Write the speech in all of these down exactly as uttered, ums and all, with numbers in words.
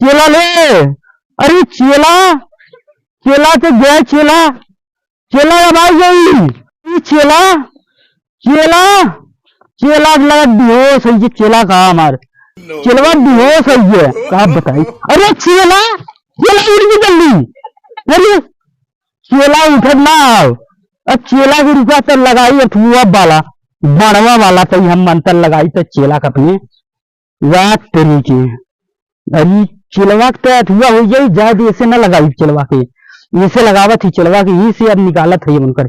चेला ले। अरे चेला, चेला तो गया चेला, चेला अब आ गई। अरे चेला, चेला, चेला लगा बेहोश है ये चेला का हमार। चेलवा बेहोश है ये, का बताई। अरे चेला, चेला उठ गई जल्दी। अरे चेला उठत ना आओ। अब चेला के रुका तो लगाई अथुआ वाला, बाणवा वाला, तो हम मंत्र लगाई तो चेला का अपने वाह तेरी के। अरे चेलवा के तो अथुआ हो जाई, जाए दे, ऐसे ना लगाई चेलवा के, ऐसे लगावत ही चेलवा के, ऐसे अब निकालत है उनकर।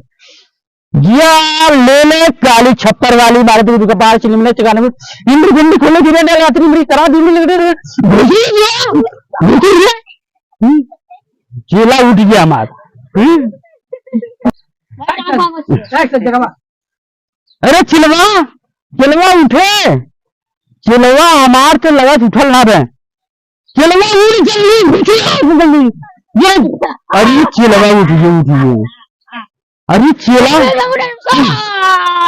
जिया ले ले काली छप्पर वाली मारे तेरे कपार चिलमिले चकाने में इंद्र गुंडी खोले गिरे डाल रात्रि मेरी करा दी मेरी लग रहे भूजी गया भूजी गया। हम्म, चेला उठ गया हमार। हम्म। अरे चिलवा, चिलवा उठे, चिलवा हमार तो लगत उठल ना बे। चिलवा उठ जल्दी, उठ जल्दी। ये, अरे चिलवा उठ गया, उठ गया। अरे चिला,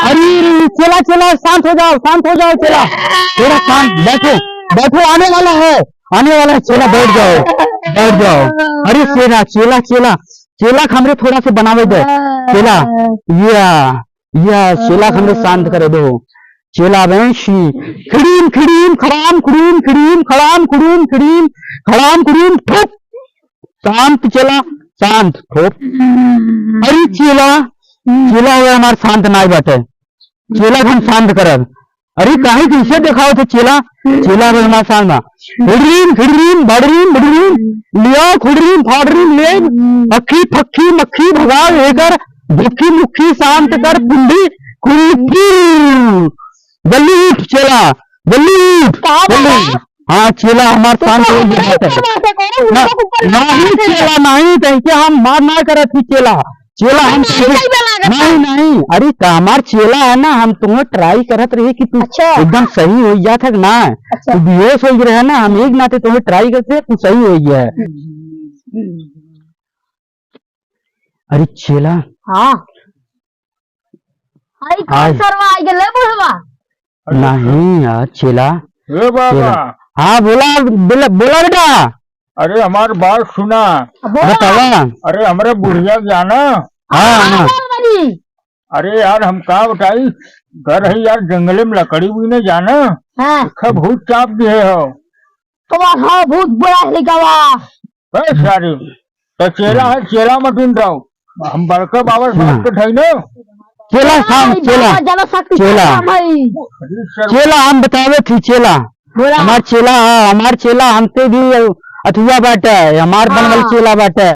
अरे चिला, चिला, शांत हो जाओ, शांत हो जाओ चिला। चिला शांत, बैठो, बैठो, आने वाला है, आने वाला है चिला, बैठ जाओ, बैठ जाओ। अरे चिला, चिला, चिला, चिला का हमरे थोड़ा से बनावे दो। चिला, या, या, चिला का हमरे शांत करे दो। चिला भैंसी, खिड़ीम, खिड़ीम, खड़ाम, खुड़ूम, खिड़ीम, खड़ाम, खुड़ूम, खिड़ीम, खड़ाम, खुड़ूम, ठुक। शांत चेला, शांत, खूब। अरे चेला, चेला हुआ हमार शांत नाई बाटे। चेला के हम शांत करब। अरे काहे कैसे देखाओ थे चेला? चेला हुआ हमार शांत बा। हिड़रीम, खिड़रीम, बड़रीम, बड़रीम, लिया, खुड़रीम, फाड़रीम, ले, अखी, फक्खी, मक्खी, भगाओ एकर, दुखी, मुखी, शांत कर, कुंडी, कुंडी। जल्दी उठ चेला, जल्दी उठ, का जल्दी बाबा? उठ। हाँ, चेला हमार तो शांत हो गया है। ऊपर बाटे, कौन ना, ऊपर ऊपर नहीं बाटे? चेला, नहीं, तैसे हम मार ना करत ही चेला। चेला हम नहीं, तुझे, नहीं बना करता। नहीं, नहीं, अरे का हमार चेला है ना, हम तुम्हें try करत रहे कि तू अच्छा। एकदम सही हो जात है कि ना। अच्छा। तू बेहोश हो गया है ना, हम एक नाते तुम्हें try करते हैं, तू सही हो गया है। हम्म, हम्म। अरे चेला। हाँ। आई कौन आई। सरवा आई गेले बुढ़वा? अरे नहीं यार, चेला। ए बाबा। चेला। हाँ, बोला, बोला, बोला बेटा। अरे, हमार बात सुना। बोला। बतावा। अरे, हमरे बुढ़िया जाना। हाँ, हाँ, हाँ। बोल बनी। अरे यार, हम का बताई, घर है यार, जंगले में लकड़ी भी नहीं जाना। हाँ। देखा, भूत चाप दिए हो। तो वहाँ भूत बोला है गवा। बस सारे, तो चेला है, चेला मत उन जाओ। हम बड़का बाबा से बात हाँ। कर ठाई ना। चेला हाँ, साहब, भाई, चेला। बाबा ज्यादा शक्ति चेला। है भाई। अरे सर। चेला हम बतावे थी, चेला। बोला। हमार चेला है, हमार चेला हमसे भी अथुआ बाटे, हमार बनवल हाँ। चेला बाटे।